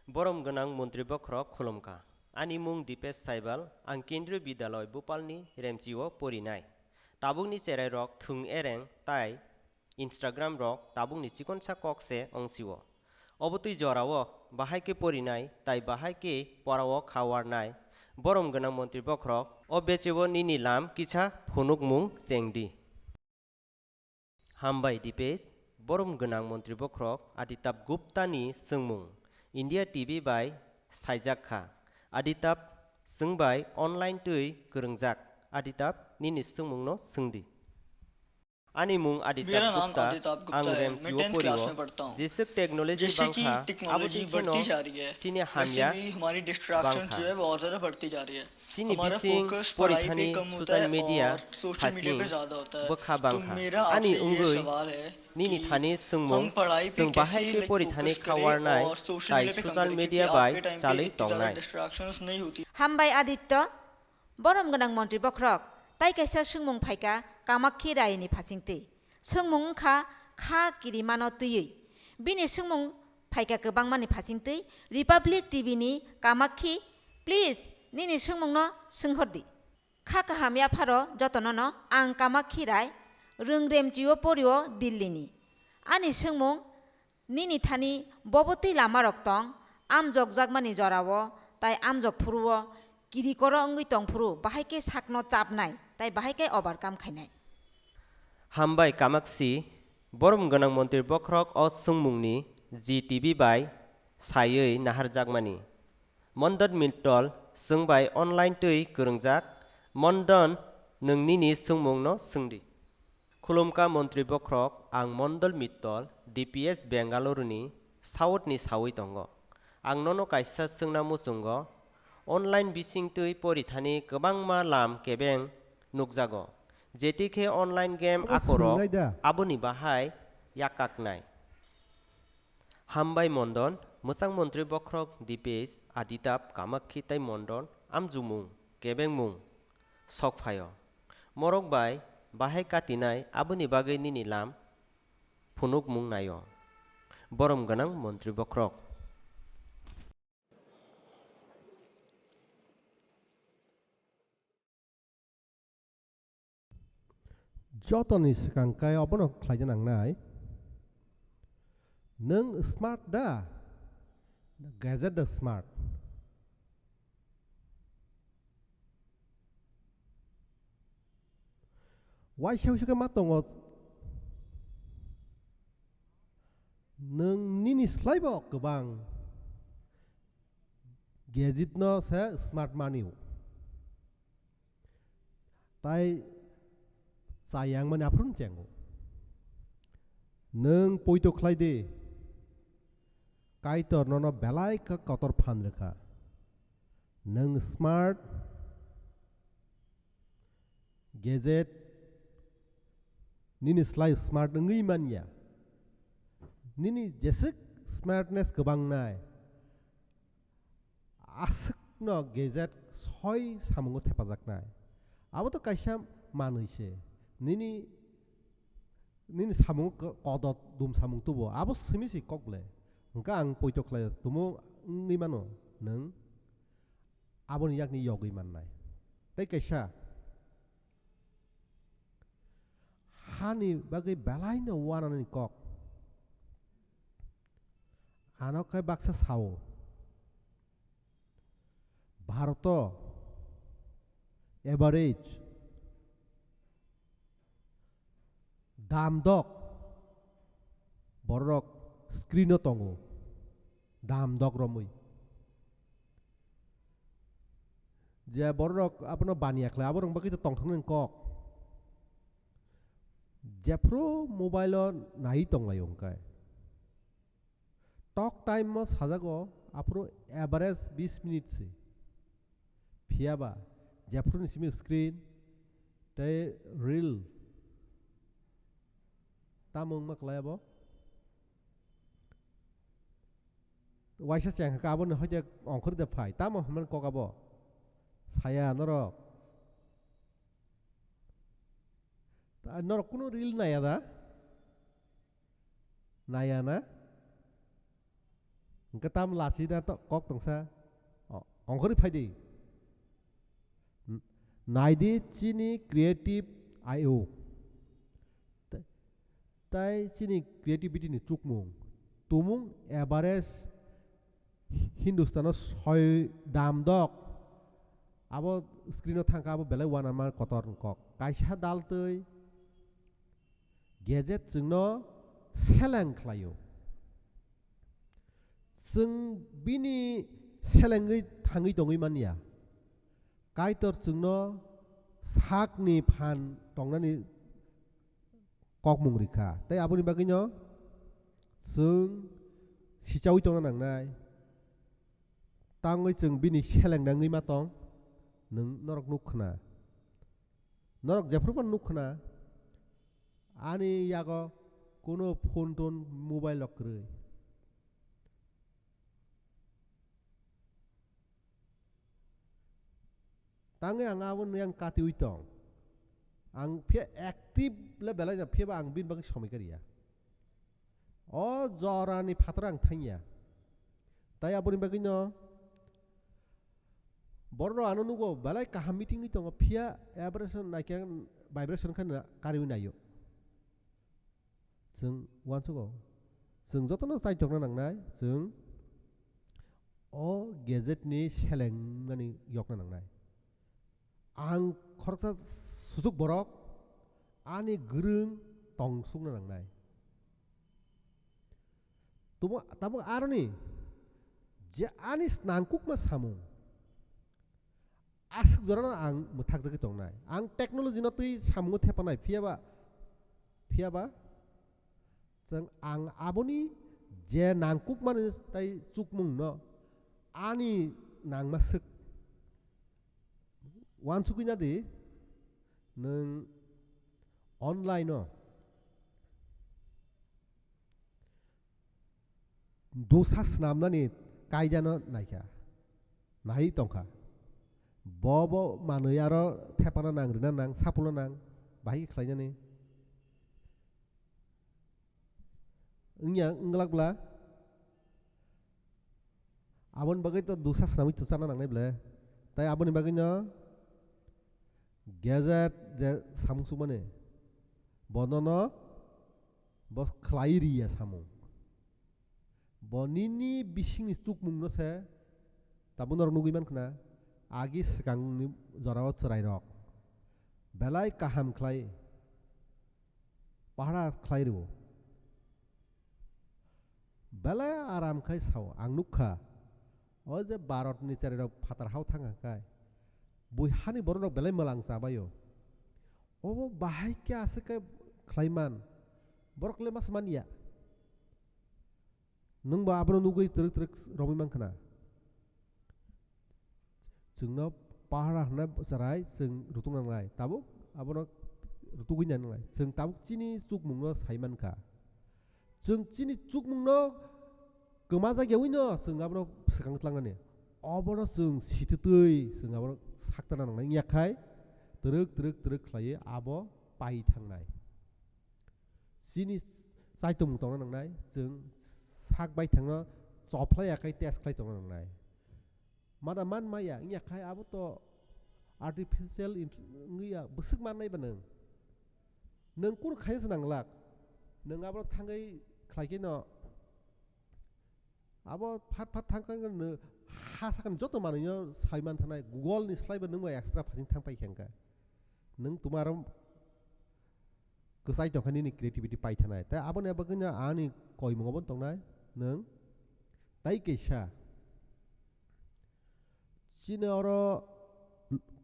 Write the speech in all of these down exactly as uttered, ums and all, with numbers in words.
Borom gwnang montri bokhorok khulumkha. Ani mung Dipesh Saibal, ang Kendriya Bidyalay Bhopalni remchio porinai. Tabukni cherairok thwng ereng tai Instagram rok tabukni chikonsa kok se ongsio. Obotwi jorao bahai khe porinai tai bahai khe porao kha warnai borom gwnang montri bokhorok o becheo nini lam kisa phunukmung chengdi. Hambai Dipesh, borom gwnang montri bokhorok Aditab Gupta ni swngmung, India T V bai saijak kha. Aditab, chwng bai online twi kwrwngjak. Aditab, nini swngmung no swngdi. Ani mung Aditab Gupta, ang remchio porio. Jeswk technology bangkha, abo twi kheno chini hamya bangkha. Chini bising porithani social media thaching bwkha bangkha. Ani wngwi nini thani swngmung, chwng bahai khe porithani kha warnai tai social media bai chalwi tongnai? Hambai Aditya, borom gwnang montri bokhorok, tai kaisa swngmung phaikha Kamakhi Rai ni phasingtwi. Swngmung wngkha kha kirimano twiwi. Bini swngmung phaikha kwbangmani phasingtwi Republic T V ni Kamakhi, please nini swngmungno swnghordi. Kha kaham yapharo jotonono ang Kamakhi Rai, rwng remchio porio Delhi ni. Ani swngmung, nini thani bobo twi lamarok tong, amjokjakmani jorao tai amjok phuruo kirikoro wngwi tong phuru bahai khe sakno chapnai tai bahai khe overcome khainai. Hambai Kamakshi, borom gwnang montri bokhorok o swngmungni G T V bai saiwi naharjakmani. Mondon Mittal, chwng bai online twi kwrwngjak. Mondon, nwng nini swngmungno swngdi. Khulumkha montri bokhorok, ang Mondol Mittal, D P S Bengaluru ni South ni sawi tongo. Ang nono kaisa swngna muchungo, online bising twi porithani kwbangma lam kebeng nukjago, jetwi khe online game akorok aboni bahai yakaknai. Hambai Mondon, mwchang montri bokhorok Dipesh, Aditab, Kamakhi tai Mondon, amjumung, kebengmung sok phaio. Morok bai bahai katinai aboni bagwi nini lam phunukmung naio. Borom gwnang montri bokhorok. Jotoni swkang khe obono khlaina nangnai. Nwng smart da? Gadget da smart? Waisa waisa khe ma tongo, nwng nini slaibo kwbang gadget no se smart mani o. Tai chayang mani aphuru chengo. Nwng poito khlai di, Kaitor nono belai khe kotor phan rwkha. Nwng smart gadget nini slai smart wngwi manya. Nini jeswk smartness kwbang nai, aswkno gadget soi samungo thepajaknai. Abo to kaisa manwi se. Nini, nini samungo ko-, kodot dum samung tubo. Abo simi si kok le. Hwnkhe ang poito khlai tumo wngwi mano nwng aboni yakni yogwi mannai. Tei kaisa, hani bagwi belaino uanani kok. Ano khe baksa sao, Bharoto average dam dok borok screen o tongo, dam dok romwi. Je borok abono baniya khlai, aborok bagwi to tongthoknani kok. Jephru mobile o naiwi tonglaio hwnkhe. Talk time o sajago, aphuru average bis minute se. Phiyaba, jephru ni simi screen tei reel, tamo wngma klai abo? Waisa cheng kha, aboni hoite ongkhor de phai, tamo hwnmani kok abo? Saya norok. Ta-, norok kunu reel naya da? Naya na? Hwnkhe tam lachina to kok tongsa. O, ongkhorwi phaidi. N-, naidi chini creative I O. Te-, tai chini creativity ni chukmung. Tumung average Hindustano soi dam dok. Abo screen o thangkha, abo belai uanama kotor wngkok. Kaisa dal twi gadget chwngno seleng khlaio. Chwng bini selengwi thangwi tongwi manya. Kaitor chwngno sakni phan tongnani kokmung rikha. Tei aboni bagwino chwng sichaui tongna nangnai. Tangwi chwng bini seleng nangwi ma tong, nwng norok nuk khna. Norok jephru phano nuk khna, ani yago kuno phone tun mobile rok kwrwi. Tangwi ang abo ni ang katiui tong. Ang phiya active le belai ja, phiya ba ang bini bagwi somoi kariya. O jorani phataro ang thangya. Tai aboni bagwino borok ano nugo belai kaham meeting wi tongo, phiya vibration naikhe, vibration khe na kariui naio. Chwng uansugo. Chwng jotono chaitokna nangnai, chwng o gadget ni selengmani yokna nangnai. Ang khoroksa susuk borok, ani gwrwng tong sukna nangnai. Tumo, tabuk aroni je ani snangkukma samung, aswk jorano ang mwthakjagwi tongnai. Ang technology no twi samungo thepanai, phiyaba, phiyaba chwng ang aboni je nangkukmani tai chukmungno ani nangma swk. Uansugwi nadi, nwng online-o dosa snamnani kaidano naikha, nai tongkha. Bo bo manwi aro thepana nang, rina nang, sapulna nang, bahai khe khlainani. Wngya, wng glak bla? Aboni bagwi to dosa swnamwi to chana nangnai ble. Tai aboni bagwino gadget je samung sukmani, bonono bo khlai riya samung. Bo nini bisingni chukmungno se tabuk norok nugwi mankha na, agi swkangni jorao chwrairok belai kaham khlai. Pahara khlai rwo. Belai aram khai sao, ang nukha. O je Bharatni cherai rok phatar hao thang kha kai. Bui hani borok rok belai mwlang cha baio. Obo bahai khe aswk khe khlai man. Borok le mas man ya. Nwng bo abono nugwi twrwk twrwk romwi mankha na. Chwngno pahara hwnna chwrai chwng rutuk nangnai. Tabuk abono rutugwi nangnai. Chwng tabuk chini chukmungno sai mankha. Chwng chini chukmungno kwma jagyawino chwng abono swkang tlangnani. Obono chwng sititwi chwng abono saktana nangnai. Wngya khai twrwk twrwk twrwk khlaiwi abo pai thangnai. Chini chaitomung tongna nangnai, chwng sak baithangno chophlai ya khai test khlai tongna nangnai. Mada man maya, wngya khai abo to artificial int-, wngya, bwswk mannai ba nwng. Nwng kunu khaina se nanglak. Nwng abo thangwi khlai khe no Abo phat phat thang khe nwng ha sakani joto manwino sai man thanai, Google ni slai bo nwng bai extra phasing thang pai khe wngkha. Nwng twma aro kwchai tongkha nini creativity pai thanai. Tai aboni bagwino ani koimung obo tongnai nwng tai kaisa. Chini oro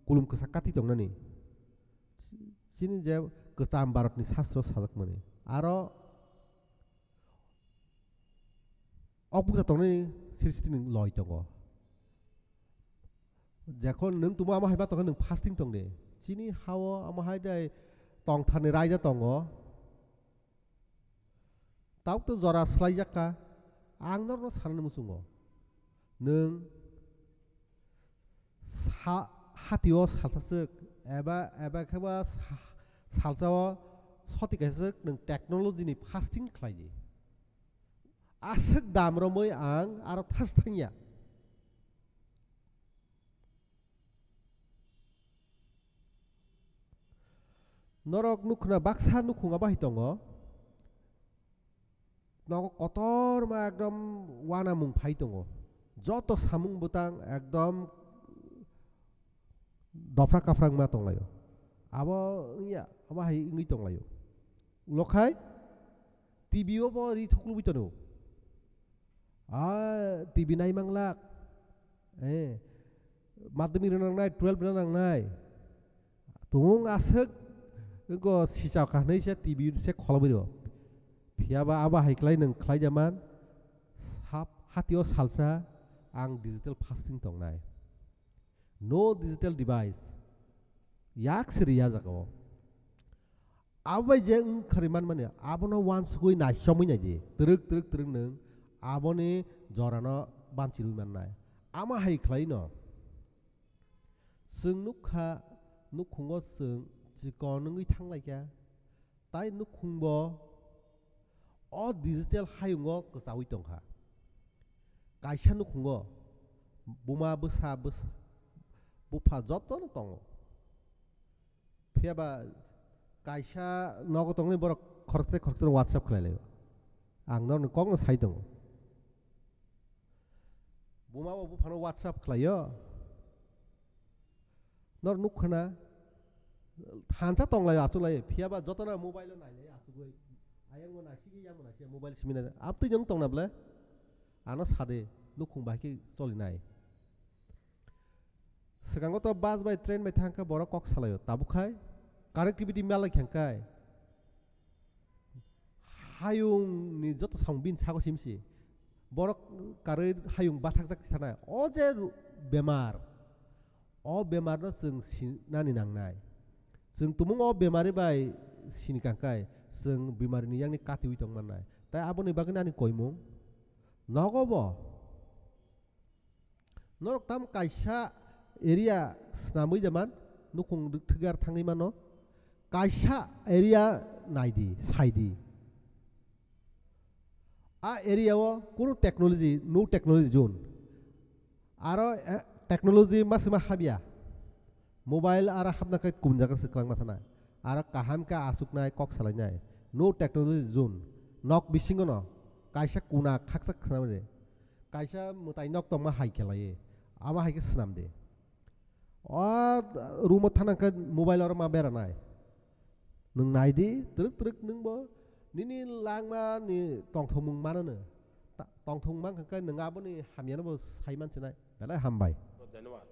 kulum kwsa kati tongnani. Chini je kwcham Bharatni sastro sajakmani. Aro O bukcha tongnai sristini loi tongo. Jekhon nwng tumo amo hai ma tongkha nwng fasting tong di. Chini hao amo hai dai tongthani raida tongo. Tabuk to jora swlaijak kha. Ang norokno sanani muchungo. Nwng sa-, hatio salsa swk, eba, eba khe ba sa-, salsao soti kaisa swk nwng technology ni fasting khlai di. aswk dam romwi ang aro thas thangya. Norok nukhna baksa nukhung abo hai tongo. Nogo kotorma ekdom wanamung phai tongo. Joto samung bwtang ekdom dopra kaphra wngma tonglaio. Abo wngya, abo hai wngwi tonglaio. Ulo khai T V o bo ri thuklubui tono. A T V nai manglak. Eh, madhyamik rwna nangnai, twelve rwna nangnai. Tumung aswk go sicha kahnwi se T V se kholobwi rw. Phiya ba abo hai khlai nwng khlai jaman. Sap hatio salsa ang digital fasting tongnai. No digital device. Yak siri ya jaga o. Abo bai je wng khari man mani, abono uansugui naichomwi nai di. Twrwk, twrwk, twrwk nwng aboni jorano banchirwi mannai. Ama hai khlai no. Chwng nukha, nukhungo chwng chikon wngwi thanglaikha. Tai nukhungbo o digital hayungo kwchaui tongkha. Kaisa nukhungo buma bwsa, bwsa, bupha jotono tongo. Phiya ba kaisa nogo tongni borok khorokse khorokse WhatsApp khlai laio. Ang norokni kokno sai tongo. Buma bo buphano WhatsApp khlaio. Nor nuk khna thansa tong laio, achuk laio. Phiya ba jotono mobile o nai laio, achugwi. Ayang bo naisigi, yang bo naisigi, mobile simi nai. Abtwi nwng tong na ble? Ano sade, nukhung bai khe choli nai. Swkango to bus bai, train bai thang khe borok kok salaio. Tabuk khai connectivity malai khe hwn kai. Hayung ni joto samung bini sago simsi. Borok karwi hayung bathakjak sanai. O je ru-, bemar. O bemar no chwng sinani nangnai. Chwng tumung o bemari bai sini kangkai. Chwng bemari ni yang ni katiwi tong mannai. Tai aboni bagwi nani koimung. Nogo bo. Norok tam kaisa area snamwi de man, nukhung thwgar thangwi mano. Kaisa area nai di, sai di. A area o kunu technology, no technology zone. Aro, eh, technology masima habya. Mobile aro hapna khe kubun jaga se kwlangma thana. Aro kaham khe achuknai, kok salainai. No technology zone. Nok bisingo no kaisa kuna khaksa khna de. Kaisa mwtai nok tongma hai khe laiye. Abo hai khe swnam de. O room o thana khe mobile oro ma beranai. Nwng nai di, twrwk twrwk nwng bo nini langma ni tongthokmung manono. Ta-, tongthokmung mankha khe nwng aboni hamyano bo sai mansinai. Belai hambai. Dhanyabad.